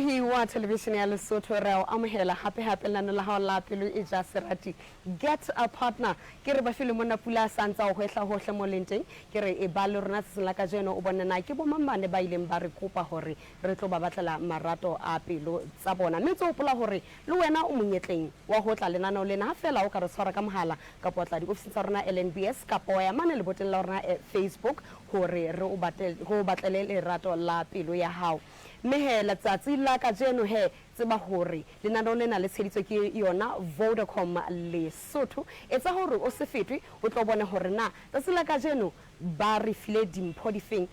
Mobohi wa thelevishene ya Lesotho, re a o amohela hape-hape lenaneo la hao la Pelo e ja Serati. Get a partner. Ke re Bafilwe monna pula a sa ntse a o hwehla hohle mo leng teng. Ke re e ba le rona tsatsing la kajeno o bone na ke bomang bane ba ileng ba re kopa hore re tlo ba batlela marato a pelo tsa bona. Mme ntse o hopola hore le wena o monyetleng wa ho tla lenaneo lena ha feela o ka re tshwara ka mohala kapa wa tla diofising tsa rona LNBS kapa wa ya mane leboteng la rona Facebook hore re o batle, re o batlele lerato la pelo ya hao. Mme he letsatsi la kajeno he tseba hore lenaneo lena le tsheditswe ke yona Vodacom Lesotho. Etsa hore o se fetwe o tlo bone hore na tsatsi la kajeno ba re file dimpho difeng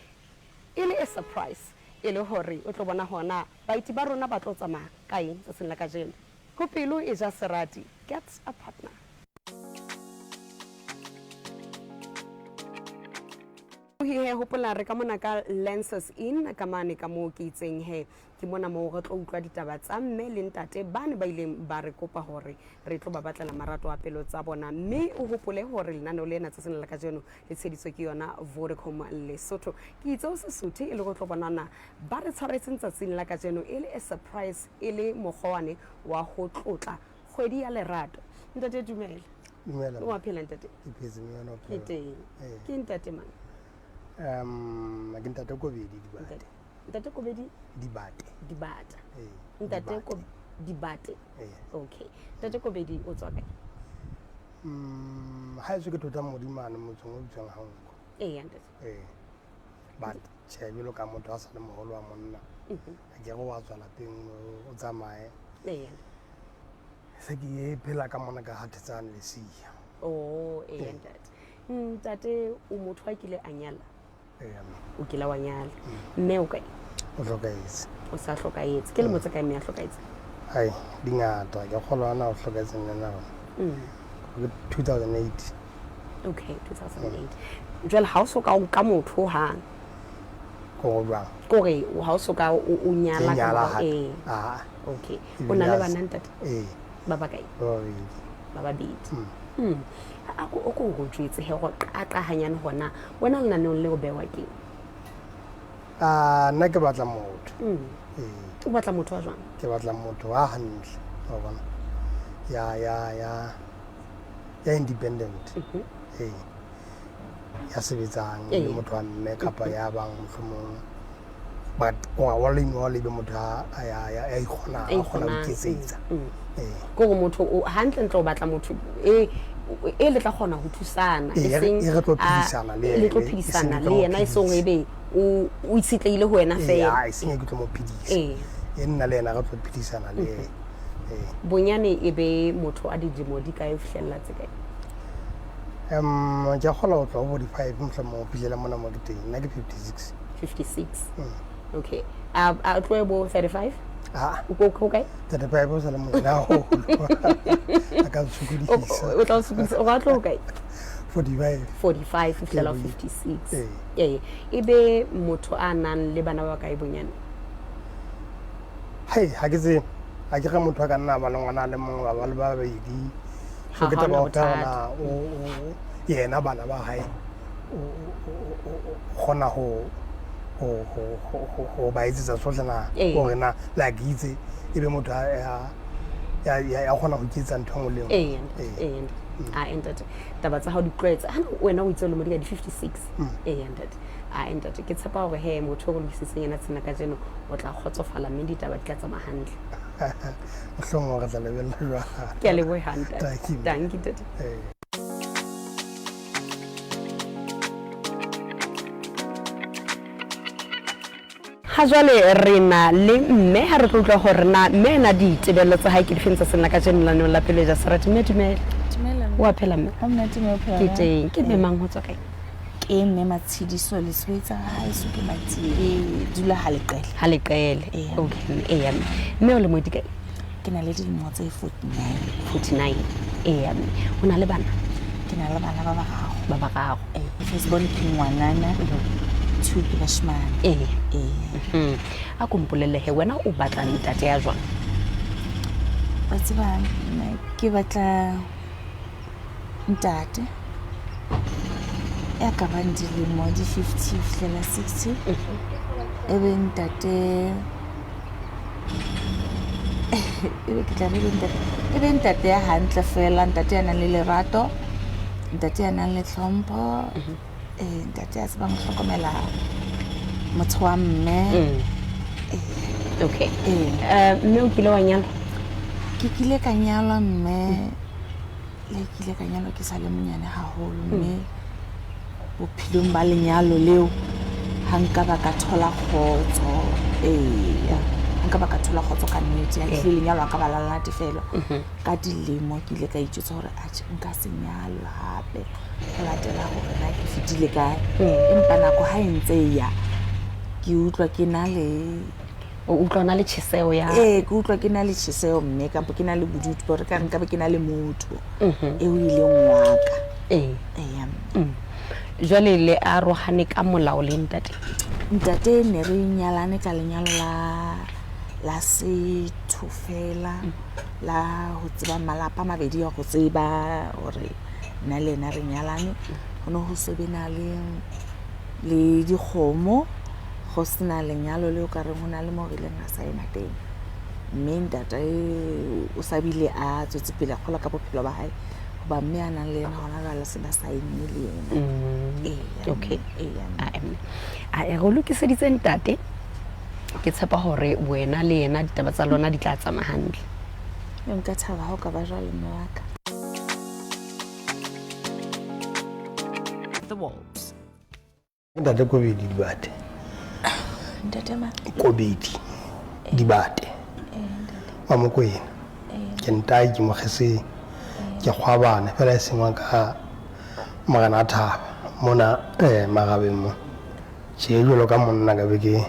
e le e surprise e le hore o tlo bona hore na baeti ba rona ba tlo tsamaya ka eng tsatsing la kajeno. Ho pelo e ja serati, get a partner. He hopola re ka mona ka Lenses Inn ka mane ka moo ke itseng he ke mona moo re tlo utlwa ditaba tsa mme le ntate bane ba ileng ba re kopa hore re tlo ba batlela marato a pelo tsa bona. Mme o hopole hore lenaneo lena tsatsing la kajeno le tsheditswe ke yona Vodacom Lesotho. Ke itse o se suthe e le go tlo bonana ba re tshwaretseng tsatsing la kajeno e le a surprise e le mokgwa wane wa ho tlotla kgwedi ya lerato. Ntate dumela. Dumela. O a phela ntate? Ke phetse mme wena o Ke phela. teng. Ee. Ke ntate mang? Ke ntate Kobedi Dibate. Ntate. Ntate Kobedi Dibate. Dibata. Ee. Ntate Dibate. Ko Dibate. Ee. Okay. Ntate Kobedi o tswa kae? Ha eso ke thota Modimane motseng o bitswang Hanko. Ee ntate. Ee. But tjhe jwalo ka motho a sa le moholo wa monna. A ke re wa tswa lapeng o tsamaye. Ee. Se ke e phela ka mona ka Hathetsane Lesia. Oh, ee ntate. Ntate o motho a kile a nyala? Ee mme. O kile wa nyala. Mme o kae? O hlokahetse. O sa hlokahetse. Ke lemo tse kae mme a hlokahetse? Ai, di ngata. Ke kgolwa ana o hlokahetse nna na. Ke 2008. Okay, 2008. Jwale ha o so ka o nka motho hohang. Ko jwang? Kore ha o so ka o nyala Ke ka nyala morao, hape. ee. Ah. Okay. Ebile O na le ha se- bana ntate? Ee. Ba bakae? Ba babedi. Ba babedi. A ko o ko o jwetse he go qaqa hanyane hona wena lenaneong le o bewa keng? Ah, nna ke batla motho. Ee. O batla motho wa jwang? Ke batla motho wa hantle, wa bona. Ya ya ya ya independent. Ee. Ya sebetsang e le motho wa mme kapa ya bang mohlomong but all in all e be motho a ya ya ya ikgonang, a kgona ho iketsetsa. Ee. Kore motho o hantle ntle o batla motho e e le tla kgona ho thusana Ee, e seng e re tlo phedisana le le tlo ene, e phedisana seng ke le tlo mo yena e seng phedisa. ebe o itshetlehile ho wena Ee, feela. ha, e seng e ke tlo mo phedisa. Ee. E nna le yena re tlo phedisana le yena. Ee. Bonyane e be motho a dilemo di kae ho fihlella tse kae? Ke a kgolwa ho tloha ho 45 mohlomong ho fihlela mona mo ke teng. Nna ke 56. 56. Okay. A a tlohe bo 35? Ah. O ko kae? 35 o sa le monyane haholo. A ka nsokodisa. O tla o sokodisa. O ra tlo kae? 45. 45 ho fihlela ho 56. Ee. Ee. E be motho a nang le bana ba bakae bonyane? Hei, ha ke tsebe. Ha ke re motho a ka nna ba le ngwana a le mong, ba ba le ba babedi. So Ha ke ha taba hona ya hore bothata. na o yena bana ba hae o kgona ho ho ho ho ho ba etsetsa tsohle na Ee. hore na like itse e be motho a ya ya ya ya kgona ho iketsa ntho e nngwe le e nngwe. Ee, ntate. Ee. Ee, ntate. A ntate. Taba tsa hao di tlwaetse. Ha wena o itse o lemo di ka di 56. Ee, ntate. A ntate, ke tshepa hore he motho o re lokisitseng yena tsena kajeno o tla kgotsofala mme ditaba di tla tsamaya hantle. Mohlomong re tla lebella jwalo. Ke a leboha ntate. Thank you. Thank you ntate. Ee. Ha jwale re na le mme ha re tlo utlwa hore na mme ena ditebello tsa hae ke difeng tsa senna kajeno lenaneong la Pelo e ja Serati. Mme dumela. Dumela mme. O a phela mme? Ha monate mme o phela Ke jwang? teng. Ke mme mang ho tswa kae? Ke mme Matshidiso Leswetsa ha eso ke Matsie ke dula ha Leqele. Ha Leqele. Eya. Okay mme. Eya mme. Mme o lemo di kae? Ke na le dilemo tse 49. 49. Eya mme. O na le bana? Ke na le bana ba bararo. Ba bararo. Ee, first born ke ngwanana, two ke bashemane. Ee. Ee. A ko mpolelle he wena o batla ntate ya jwang? Wa tseba nna ke batla ntate ya ka bang dilemo di 50 ho fihlela 60. E be ntate Ebe ke tla re ebe ntate, e be ntate ya hantle fela, ntate ya nang le lerato, ntate ya nang le tlhompho, ntate ya tsebang ho hlokomela motho wa mme. Okay. Mme o kile wa nyalwa? Ke kile ka nyalwa mme, le ke ile ka nyalwa ke sa le monyane haholo, mme bophelong ba lenyalo leo ha nka ba ka thola kgotso. Eya, ha nka ba ka thola kgotso ka nnete. Ha ehlile lenyalo a ka ba la natefelo. Ka dilemo ke ile ka itjwetsa hore atjhe nka se nyalwe hape ho latela hore na ke fetile kae. Empa nako ha e ntse e ya, ke utlwa ke na le O utlwa o na le tjheseho ya Ee, ke utlwa ke na le tjheseho mme kampo ke na le bodutu ba hore ka nka be ke na le motho eo e leng wa ka. Eya. Jwale le arohane ka molao le ntate? Ntate ne re nyalane ka lenyalo la la setho fela, la ho tseba malapa a mabedi a go tseba hore nna le yena re nyalane. Ho ne ho so be na le le dikgomo, go sena lenyalo leo ka reng ho na le moo re ileng ra saena teng. Mme ntate o sa bile a tswetse pele a kgola ka bophelo ba hae, hoba mme a nang le yena hona jwale se ba saenne le yena. Eya, Okay. eya. Mme. Re o lokiseditse ntate. Ke tshepa hore wena le yena ditaba tsa lona di tla tsamaya hantle. Nka thaba ha o ka ba jwalo mme wa ka. The Wolves. Ntate Kobedi Dibate. Ntate ma? Kobedi Dibate. Wa Mokwena. Ke ntai ke Mokgeseng. Ke kgwabane fela e sengwa ka Morena Thaba mona Magabeng mo. Tje jwalo ka monna ka be ke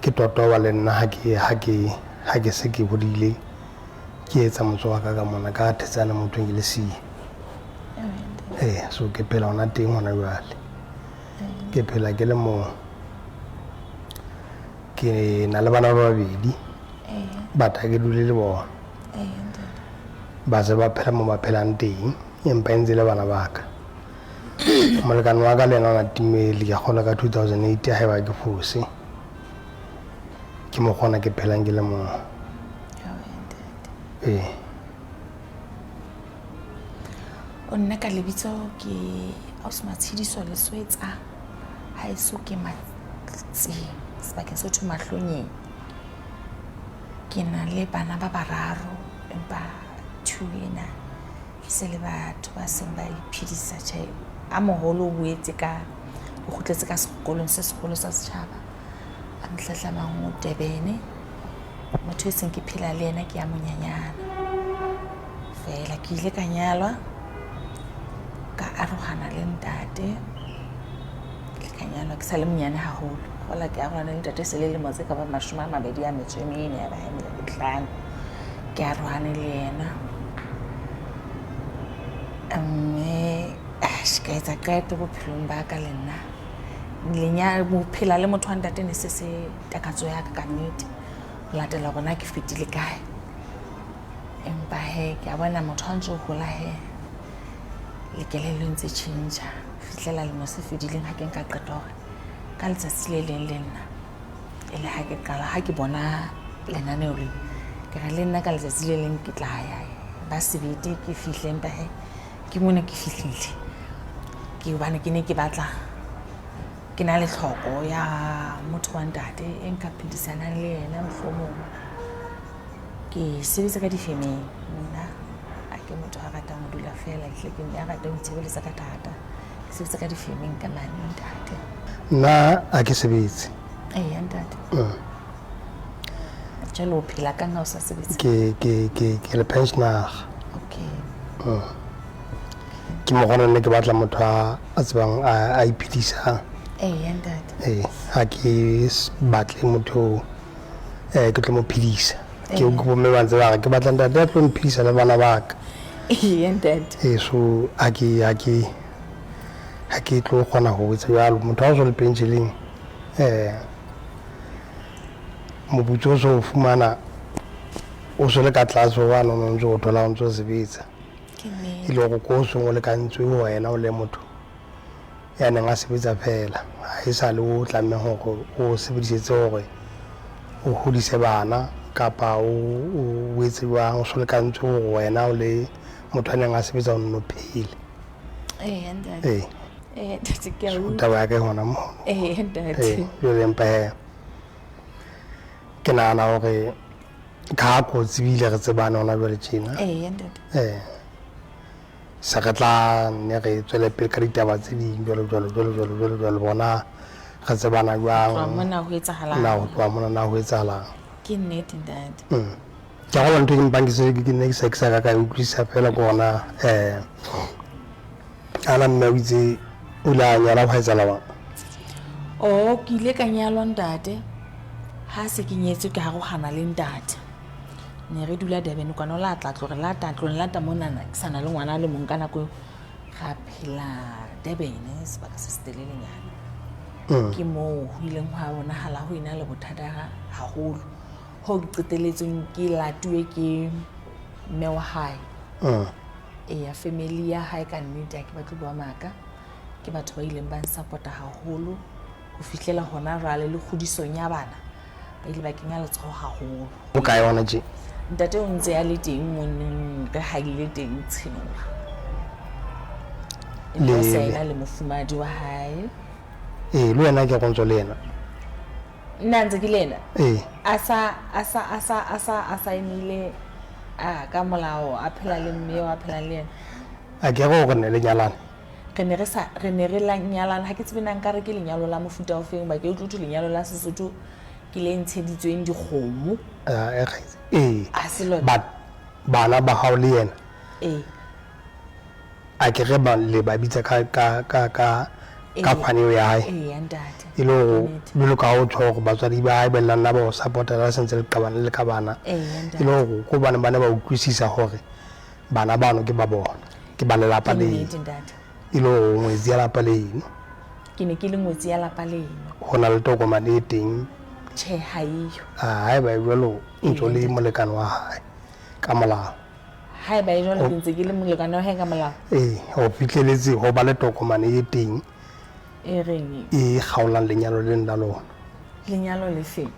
ke totoba le nna ha ke ha ke ha ke se ke bodile ke etsa motso wa ka ka mona ka thetsana motho ke le siye. So ke phela hona teng hona jwale. Ke phela ke le mong. Ke na le bana ba babedi. But ha ke dule le bona. Ba se ba phela mo ba phelang teng, empa e ntse le bana ba ka. Molekane wa ka le yena o na timele, ke kgolwa ka 2008 haeba ke fose. Ke mo kgona ke phelang ke le mong. O nna ka lebitso ke Ausi Matshidiso Leswetsa, haeso ke Matseng, sebakeng se ho thweng Mahlonyeng. Ke na le bana ba bararo, empa two ena se le batho ba seng ba iphedisa. Tjhe, a moholo o boetse ka o kgutletse ka sekolong se seholo sa setjhaba, a mohlahlamang o Durban. Motho e seng ke phela le yena ke ya monyenyana fela. Ke ile ka nyalwa, ka arohana le ntate. Ke ka nyalwa ke sa le monyane haholo. Hola ke arohane le ntate se le lemo tse ka bang 24 ya ba 5. Ke arohane le yena. Mme ka etsa qeto bophelong ba ka le nna. Ho phela le motho wa ntate ne se se takatso ya ka ka nnete. Ho latela hore na ke fetile kae. Empa he ke a bona motho ha ntso hola he le kelello e ntse tjhentjha. Fihlela lemo se fetileng ha ke nka qeto hore ka letsatsi le leng le nna e le ha ke qala ha ke bona lenaneo le, ke re le nna ka letsatsi le leng ke tla ya ba sebete ke fihle, empa he ke mona ke fihlile. Ke hobane ke ne ke batla ke na le tlhoko ya motho wa ntate e nka phedisanang le yena mohlomong. Ke sebetsa ka difemeng nna, ha ke motho a ratang ho dula fela, ehlile ke ya ratang ho itshebeletsa ka thata. Ke sebetsa ka difemeng ka mane ntate. Nna ha ke sebetse. Eya ntate. Jwale o phela kang ha o sa sebetse? Ke le pensioner. Okay. Ke mo gona ne ke batla motho a tsebang a iphedisang. Eya ntate. Ha ke batle motho ke tlo mo phedisa. Ke bomme ba ntse ba re ke batla ntate a tlo mphedisa le bana ba ka. Eya ntate. So ha ke tlo kgona ho etsa jwalo. Motho ha o so le pension-eng, moputso o so o fumana o so le ka tlase ho wane o ntso o thola o ntso sebetsa. E le hore ko o seng o lekantswe ho wena o le motho ya neng a sebetsa fela. Ha e sa le o tlamehang hore o sebedisetse hore o hodise bana kapa o etse jwang, o so lekantswe hore wena o le motho a neng a sebetsa o nno phele. Ee, ntate. Ee. Ee, ntate, ke a So utlwa. taba ya ka e hona mono. Ee, ntate. Ee, jwale empa he ke nahana hore ka ha ko tsebile re tsebane hona jwale tjena. Ee, ntate. Ee. Se re tla nne re tswele pele ka ditaba tse ding jwalo jwalo jwalo jwalo jwalo jwalo, bona re tsebana jwang. Tloha mona ho etsahalang? Na ho tloha mona na ho etsahalang? Ke nnete, ntate. Ke a gopola ntho e ke mpang ke se ke ne ke sa ke sa ka ka e utlwisisa fela ke gona ana mme o itse o ile a nyala ho etsahala jwang? Oh, ke ile ka nyalwa ntate. Ha se ke nyetswe ke arohana le ntate. Ne re dula Durban kwana, o la tla tlo re lata, tlo nlata monana, ke sa na le ngwana a le mong ka nako eo. Ra phela Durban sebaka se setelelenyana. Ke moo ho ileng hwa bonahala ho ena le bothata haholo. Hoo ke qetelletseng ke latuwe ke mme wa hae. Eya, family ya hae ka nnete ha ke batle ho bua maka. Ke batho ba ileng ba nsupport-a haholo ho fihlela hona jwale le kgodisong ya bana. Ba ile ba kenya letsoho haholo. O kae hona tje? Ntate o ntse a le teng moneng re haile teng Tshenola. Empa o se a ena le mofumahadi wa hae. Ee, le wena ke go ntso le yena. Nna ntse ke le yena? Ee. A sa a sa a sa a sa a saenile a ka molao a phela le mme eo a phelang le yena. A ke re gore ne le nyalane? Re ne re sa re ne re la nyalana, ha ke tsebe na nkare ke lenyalo la mofuta o feng, ba ke utlwe thwe lenyalo la Sesotho ke le ntsheditsweng dikgomo. Ee. Ha se lona. But bana ba hao le yena? Ee. A ke re ba le ba bitsa ka ka ka ka ka phane eo ya hae? Ee, ntate. E le hore jwalo ka ha o tjho hore batswadi ba hae ba ile nna ba o support-a ha se ntse le qabana le ka bana. Ee, ntate. E le hore ko hobane ba ne ba utlwisisa hore bana bano ke ba bona, ke ba lelapa Ke leno. nnete, ntate. E le hore o ngwetsi ya lapa leno. Ke ne ke le ngwetsi ya lapa leno. Ho na le tokomane e teng? Tjhe, ha eyo. Haeba e jwalo o ntso le molekane wa hae ka molao. Haeba e jwalo ke ntse ke le molekane wa hae ka molao. Ee, ho fihleletse ho ba le tokomane e teng E reng? E kgaolang lenyalo leno la lona. Lenyalo le feng?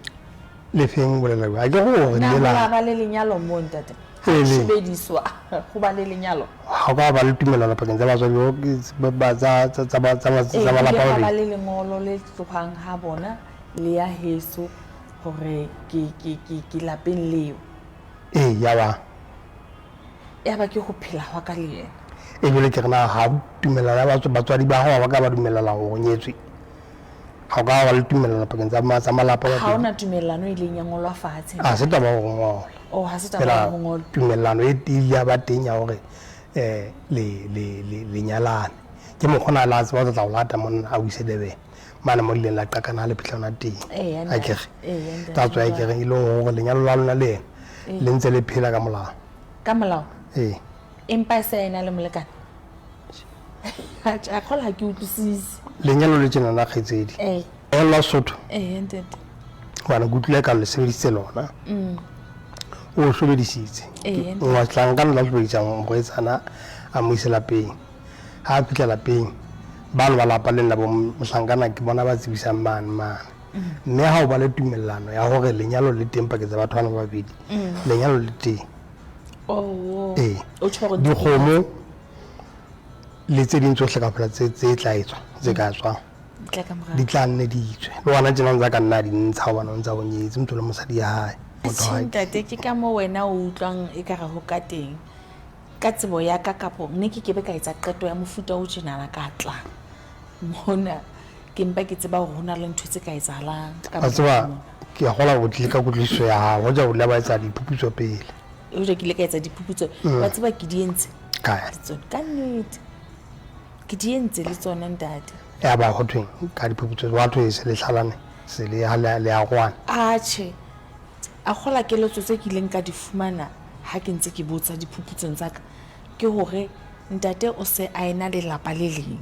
Le feng bolela jwang? Ha ke re hore Na le ho la la ba le lenyalo moo ntate? Ha Ee, le. sebediswa ho ba le lenyalo. Ha o ka ba le tumellano pakeng tsa batswadi ba ba tsa tsa tsa tsa Ee, tsa malapa ho ile a hwa ba mabedi. le lengolo le tlohang ha bona le ya heso hore ke ke ke ke lapeng leo. Ee, ya ba. Ya ba ke ho phela hwa ka le yena. E jwale ke re na ha tumellano ya batswadi ba hao ha ba ka ba dumellana hore o nyetswe. Ha o ka ba le tumellano pakeng tsa tsa malapa a Ha mabedi. hona tumellano e ileng ya ngolwa fatshe. Ha se taba ya ho ngola. Oh, ha se taba Feela ya ho ngola. tumellano e teng ya ba teng ya hore le le le le nyalane. Ke mokgwa ona la tseba o tla o lata monna a o ise Durban. Mane mo lileng la qakana ha le phihla hona teng. Ee, A ke re. Ee, ntate. Tsa tswa e ke re e le hore lenyalo la lona le yena le ntse le phela ka molao. Ka molao? Ee. Empa e se a ena le molekane. A kgola ha ke utlwisise. Lenyalo le tjena la kgaitsedi. Ee. Lenyalo la Sotho. Ee, ntate. Hobane ke utlwile ka le sebedisitse lona. O sebedisitse. Ee, ntate. Mohlankana la sebedisa morwetsana a mo ise lapeng. Ha a fihla lapeng bano ba lapa lena bo mohlankana ke bona ba tsebisang mane mane. Mme ha o ba le tumellano ya hore lenyalo le teng pakeng tsa batho bana ba babedi, lenyalo le teng. Oh. Ee. O tjho hore Dikgomo le tse ding tsohle kaofela tse tse tla etswa, tse ka tswang. Tla ka morao. Di tla nne di tswe. Le hona tjena o ntsa ka nna a di ntsha hobane o ntsa o nyetse, o ntso le mosadi ya hae. Motho wa Tjhe hae. ntate, ke ka moo wena o utlwang ekare ho ka teng. Ka tsebo ya ka kapo ne ke kebe ka etsa qeto ya mofuta o tjenana ka tla mona. Ke mpa ke tseba hore hona le ntho tse ka etsahalang ka Wa tseba, mona. ke a kgolwa o tlile ka kutlwisiso ya hao, hoja o ile wa etsa diphuputso pele. Hoja ke ile ka etsa diphuputso, wa tseba ke di entse. Kae? Le tsona, ka nnete. Ke di entse le tsona ntate. Ya ba ho thweng ka diphuputso, wa thwe se le hlalane, se le ha le le arohane. Atjhe. A kgola keletso tse ke ileng ka di fumana ha ke ntse ke botsa diphuputsong tsa ka, ke hore ntate o se a ena le lapa le leng.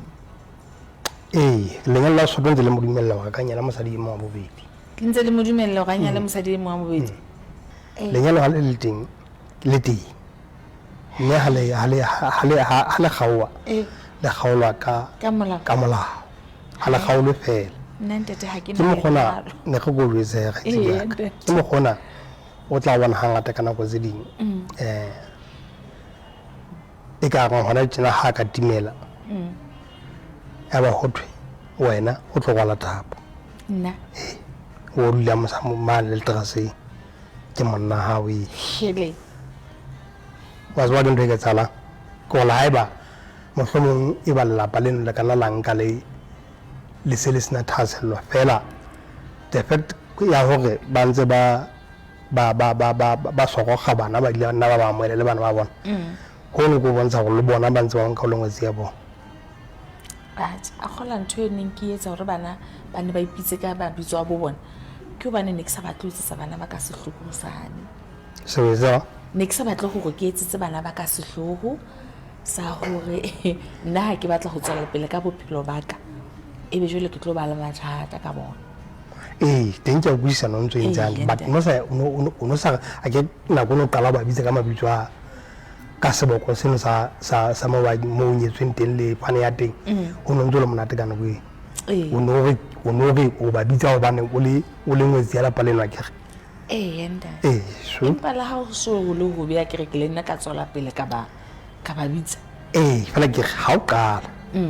Ee, lenyalo la Sesotho ntse le mo dumella hore a ka nyala mosadi e mong wa bobedi. Le ntse le mo dumella hore a nyale mosadi e mong wa bobedi? Lenyalo ha le le teng, le teng. Mme ha le ha le ha le ha le kgaoha, le kgaolwa ka Ka molao. Ka molao. Ha le kgaolwe feela. Nna ntate ha ke Ke na mokgona letlalo. ne re ko jwetse kgaitsedi Ee, ya ka. ntate. Ke mokgona o tla bona hangata ka nako tse ding um e ka reng hona tjena ha ka timela ya ba ho thwe wena o tlo rwala thapo. Nna O dula mane le leteraseng ke monna hao ee. Hele. Wa tseba ke ntho e ka etsahalang ke gore haeba mohlomong e ba lelapa leno le ka nna la nka le le se le sena thahasello fela the fact ya hore ba ntse ba ba ba ba ba ba soroga bana ba ile nna ba ba amohele le bana ba bona hono ke ho bontsha hore le bona ba ntse ba nka o le ngwetsi ya bona. Atjhe, a kgola ntho e neng ke etsa hore bana ba ne ba ipitse ka mabitso a bo bona ke hobane ne ke sa batle ho etsetsa bana ba ka sehloho sane. Sebetsa Ne ke sa batle hore ke etsetse bana ba ka sehloho sa hore nna ha ke batla ho tswela pele ka bophelo ba ka ebe jwale ke tlo ba le mathata ka bona. Ee, teng ke a utlwisisa no ntso e ntse Ee, hantle but ntate. no sa o no sa a ke nako o no qala ho ba bitsa ka mabitso a ka seboko seno sa sa sa mo ba mo o nyetsweng teng le phane ya teng ho no ntso le monate ka nako eo. Ee. O no re o no re o ba bitsa hobane o le o le ngwetsi ya lapa leno akere. Ee, ntate. Ee, so Empa le ha ho so ho le hobe akere ke le nna ka tswela pele ka ba ka ba bitsa. Ee, fela ke re ha o qala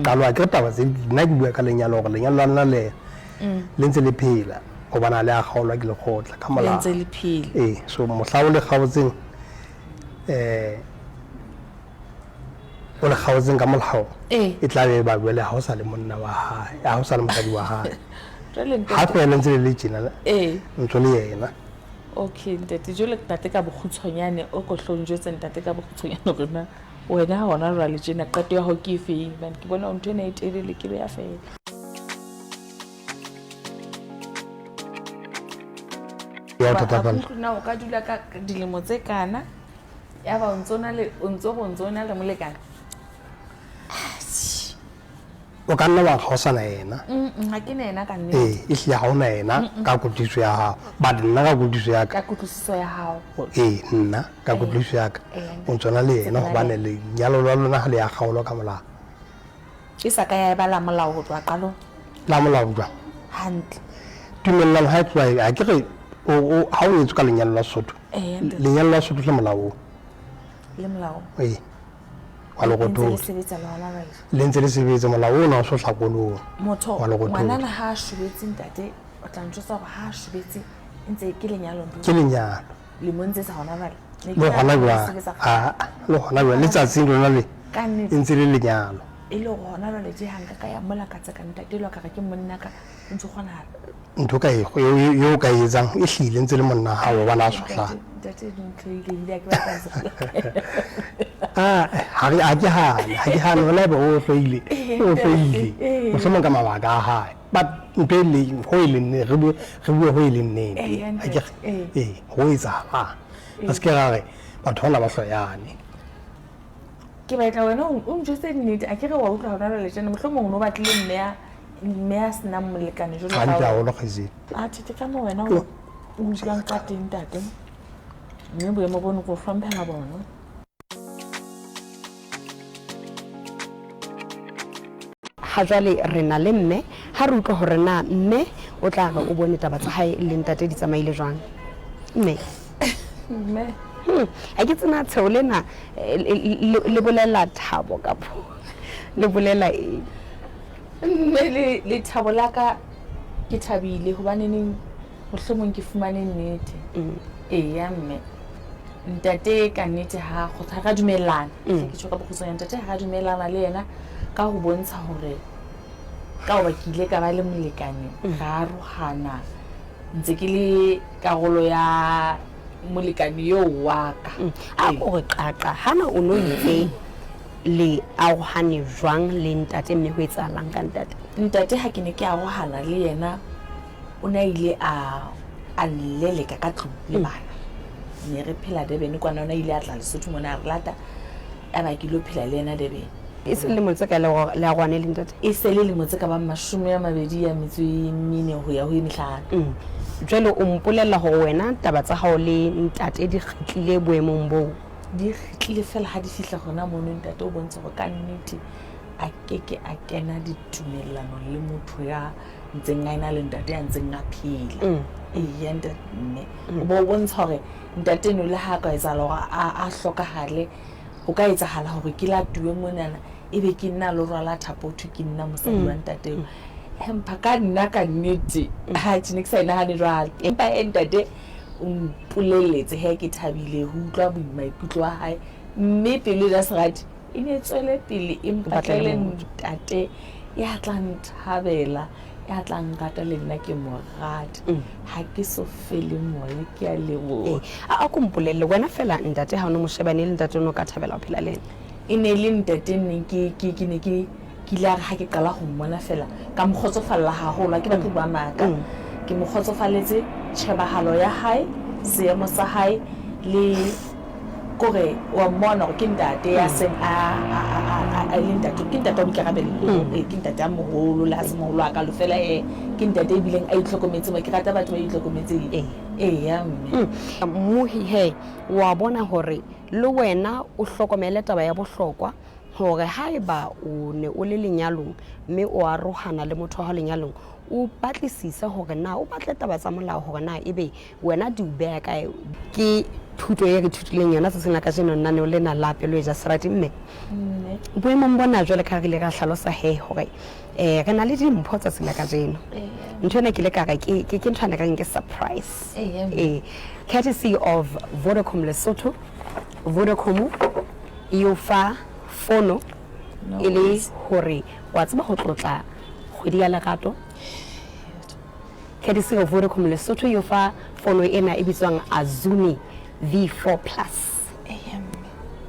qalo akere taba tse nna ke bua ka lenyalo hore lenyalo la lona le le ntse le phela hobane ha le a kgaolwa ke lekgotla ka Le molao. ntse le phela. Ee, so mohla o le kgaotseng o le kgaotseng ka molao Ee. e tla be ba jwale ha o sa le monna wa hae ha o sa le mosadi wa hae Jwale ha ntate. fela ntse le le tjena Ee. ntso le yena. Okay ntate, jwale ntate ka bokgutshwanyane o ko hlo njwetse ntate ka bokgutshwanyane hore na wena hona jwale tjena qeto ya hao ke efeng hobane ke bona ntho ena e telele ke beya fela. Ya o Hoba ha ke thatafalla. utlwe na o ka dula ka dilemo tse kana ya ba o ntso na le o ntso re o ntso na le molekane. O ka nna wa re ha o sa na yena. Ha ke na yena ka nnete. Ee, ehlile ha o na yena ka kutlwisiso ya hao. But nna ka kutlwisiso ya ka. Ka kutlwisiso ya hao. Ee, nna ka kutlwisiso ya ka. O ntso na le yena hobane lenyalo la lona ha le ya kgaolwa ka molao. E sa ka ya eba la molao ho tloha qalong. La molao jwang? Hantle. Tumellano ha e tloha ha ke re o ha o nyetswe ka lenyalo la Sesotho. Ee, ntate. Lenyalo la Sesotho le molaong. Le molaong. Ee. Wa Le ntse le lerothodi. sebetsa le hona jwale. Le ntse le sebetsa molao ona o so hlakoloha. Motho Wa lerothodi. ngwanana ha a shobetse ntate o tla ntjwetsa hore ha a shobetse e ntse ke lenyalo ntho. Ke lenyalo. Lemong tse sa hona jwale. Ne ke Le hona nahana hore jwale. sebetsa Ah, le hona jwale letsatsing lona le. Ka nnete. E ntse le lenyalo. E le hore hona jwale tje ha nka ka ya mola ka tseka ntate elwa ka re ke monna ka o ntso kgonahala. Ntho ka e eo ka e etsang e hlile ntse le monna hao hobane a sohlana. Ntate ntho e ile ebile ha ke batla ho Ah, ha re ha ke hane, ha ke hane hona ebe o hloile, o hloile. Mohlomong ka mabaka a hae. But ntho e leng ho e leng nnete, re bue re bue ho e leng nnete. Ee, Ha ke re ee. ee, ho etsahalang. Re se ke ra re batho bana ba hloyane. Ke batla wena o njwetse nnete a ke re wa utlwa hona jwale tjena mohlomong o no batlile mme ya mme ya senang molekane jwalo ka Hantle wena. haholo kgaitsedi. Atjhe ke ka moo wena o utlwang ka teng ntate. Mme boemo bono ke o hlomphela bona. Ha jwale re na le mme ha re utlwa hore na mme o tla re o bone taba tsa hae le ntate di tsamaile jwang. Mme. Mme. Ha ke tsena tsheo lena le bolela thabo kapo le bolela eng? Mme le lethabo la ka ke thabile hobaneneng mohlomong ke fumane nnete. Eya mme. Ntate ka nnete ha ha ra dumellana. Ke tjho ka bokgutshwanyane ntate ha ra dumellana le yena ka ho bontsha hore ka hoba ke ile ka ba le molekane ra arohana ntse ke le karolo ya molekane eo wa ka. A ko re qaqa hana o no itse le arohane jwang le ntate mme ho etsahalang ka ntate? Ntate ha ke ne ke arohana le yena o ne a ile a nleleka ka tlung le bana. Ne re phela Durban kwana, o ne a ile a tla Lesotho mona a re lata ya ba ke ilo phela le yena Durban. E se le lemo tse kae le arohane le ntate? E se le lemo tse ka bang 24 ho ya ho e mehlano. Jwale o mpolella hore wena taba tsa hao le ntate di kgitlile boemong boo? Di kgitlile fela ha di fihla hona mono ntate o bontsha hore ka nnete a keke a kena ditumellanong le motho ya ntseng a ena le ntate ya ntseng a phela. Mm. Eya ntate mme. Mm. O bo bontsha hore ntate eno le ha ka etsahala hore a hlokahale, ho ka etsahala hore ke latuwe monana ebe ke nna lo rwala thapo thwe ke nna mosadi wa mm. ntate eo. Empa ka nna ka nnete ha ke ne ke sa e nahane jwalo. Empa he ntate o mpoleletse he ke thabile ho utlwa maikutlo a hae mme pelo ja serati e ne e tswele pele e mpatlele ntate ya tla nthabela ya tla nrata le nna ke mo rata mm. ha ke so fele moya ke a leboha eh, a ko mpolelle wena fela ntate ha o ne mo shebane le ntate o ne o ka thabela ho phela le ena e ne le ntate neng ke ke ke ne ke ke ile a re ha ke qala ho mmona fela ka mo kgotsofalla haholo ha ke batle ho bua maka mm. ke mo kgotsofaletse tjhebahalo ya hae seemo sa hae le kore wa mmona gore ke ntate ya seng a le ntate ke ntate wa boikarabelo mm. ee, ke ntate a mogolo le ga se mogolo a kalo fela e ke ntate ebileng a itlhokometse mo ke rata batho ba itlhokometseng ee ya mme mm. mohi he wa bona gore le wena o hlokomele taba ya bohlokwa gore haeba o ne o le lenyalong mme o arohana le motho wa gago lenyalong o batlisise gore na o batle taba tsa molao gore na ebe wena di o beya kae ke thuto e re thutileng yona tsatsing la kajeno lenaneo lena la pelo e ja serati mme boemong bona jwale ka re ile ra hlalosa he gore um re na le dimpho tsatsing la kajeno ntho ena ke ile ka re ke ntho ane reng ke surprise ee courtesy of Vodacom Lesotho Vodacom e o fa fono e le gore wa tseba go tlotla kgwedi ya lerato courtesy of Vodacom Lesotho e o fa fono ena e bitswang Azumi V4 Plus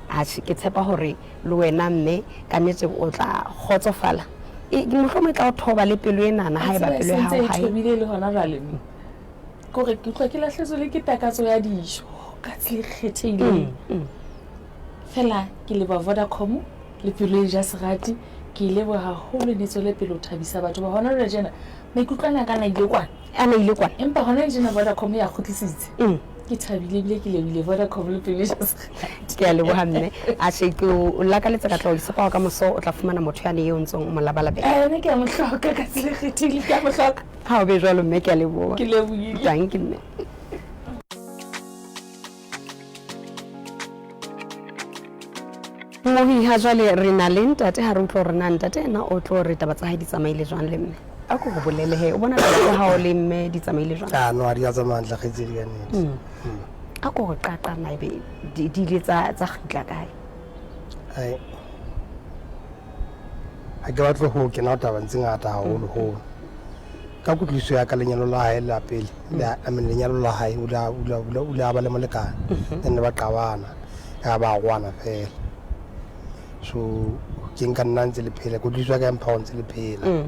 atjhe ke tshepa gore le wena mme ka nnete o tla kgotsofala e mohlomong e tla o thoba le pelo enana ha eba pelo ya hao ha e thobile le hona jwale mme kore ke utlwa ke lahletswe le ke takatso ya dijo ka tsela e kgethehileng mm, mm. fela ke leba Vodacom le pelo e ja serati ke e leboga haholo ne tswele pele ho thabisa batho ba hona jwale jena maikutlo ana ka na ile kwana a na ile kwana empa hona jena Vodacom ya kgutlisitse mm. ke thabile ebile ke lebile Vodacom le pelo e ja serati ke a leboga mme a she ke o lakaletsa ka tlo tshepa ka moso o tla fumana motho yane eo ntsong o mo labalabela ene ke a mo hloka ka tsela e kgethehileng ke a mo hloka ha o be jwalo mme ke a leboga ke lebohile dankie mme Mohi ha jwale re na le ntate ha re utlwa hore na ntate ena o tlo re taba tsa hae di tsamaile jwang le mme a ko go bolele he o bona taba tsa hao le mme di tsamaile jwang a no a di a tsamaya hantle kgaitsedi ka nnete mm. Mm. a ko go qaqa na ebe di ile tsa tsa kgitla kae ai ha ke batle ho kena tabeng tse ngata haholo holo ka kutlwisiso ya ka lenyalo la hae la pele I mean lenyalo la hae o ile a ba le molekane mhm. then ba qabana ya ba gwana fela so ke nka nna ntse le phela kutlwisiso ya ka empha ntse le phela mm.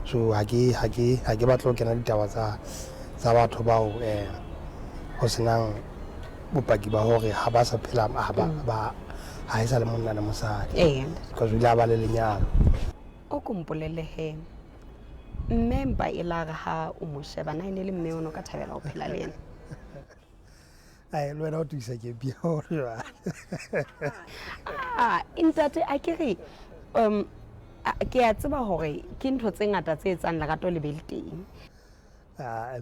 so ha ke ha ke ha ke batle ho kena ditaba tsa tsa batho bao eh ho senang bopaki ba hore ha ba sa phela ha ba mm. ba ha e sa le monna le mosadi because o ile a ba le lenyalo o ko mpolele he mme mpa e la re ha o mo sheba na e ne le mme o ne o ka thabela ho phela le ena ai le wena o tuisa ke bia gore jwale ah ntate a ke re um ke a tseba hore ke ntho tse ngata tse etsang lerato le be le teng ah,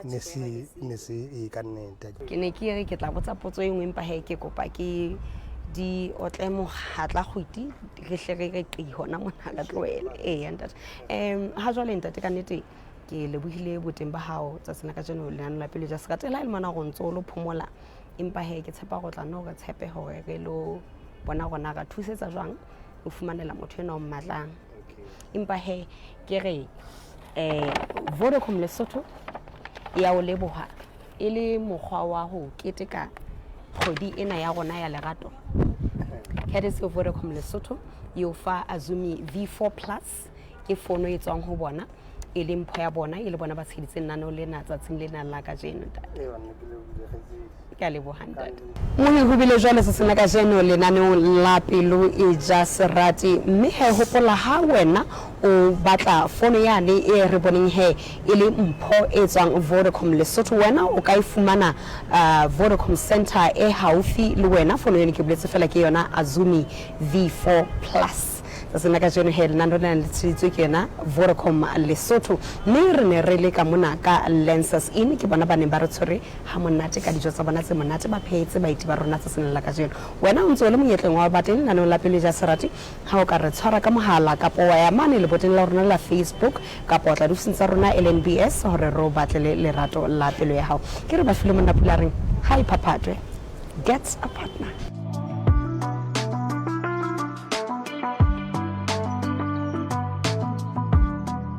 ne se ne se e ka nnete ke ne ke re ke tla botsa potso e nngwe empa he ke kopa ke di otle mogatla kgwiti re hle re re qi hona mona ka tlohele ee ntate um ha jwale ntate ka nnete ke lebohile boteng ba gago tsatsing la kajeno lenano la pele ja sekate le ha e le mona go ntse o lo phomola empa he ke tshepa go tla nne gore tshepe gore re lo bona gona ra thusetsa jwang o fumanela motho enwa o mmatlang empa he ke re um Vodacom Lesotho ya o leboha e le mokgwa wa ho keteka kgwedi ena ya rona ya lerato courtesy of Vodacom Lesotho e o fa Azumi V4 Plus ke fono e tswang ho bona e le mpho ya bona e le bona ba tsheditseng lenaneo lena tsatsing lena la kajeno ntate ke a leboha ntate Mohi ho bile jwale se sena kajeno lenaneong la Pelo e ja Serati mme he hopola ha wena o batla fono yane e re boneng he e le mpho e tswang Vodacom Lesotho wena o ka e fumana uh, Vodacom Center e haufi le wena fono yone ke boletse fela ke yona Azumi V4 Plus. Tsatsing la kajeno he lenaneo lena le tsheditswe ke yona Vodacom Lesotho, mme re ne re le ka mona ka Lancers Inn. Ke bona ba neng ba re tshwere ha monate ka dijo tsa bona tse monate, ba phehetse baeti ba rona tsatsing la kajeno. Wena o ntse o le monyetleng wa ho ba teng lenaneong la Pelo e Ja Serati ha o ka re tshwara ka mohala kapa wa ya mane leboteng la rona la Facebook kapa wa tla diofising tsa rona LNBS hore re o batlele lerato la pelo ya hao. Ke re ba file monna pula reng ha e phaphatwe. Get a partner.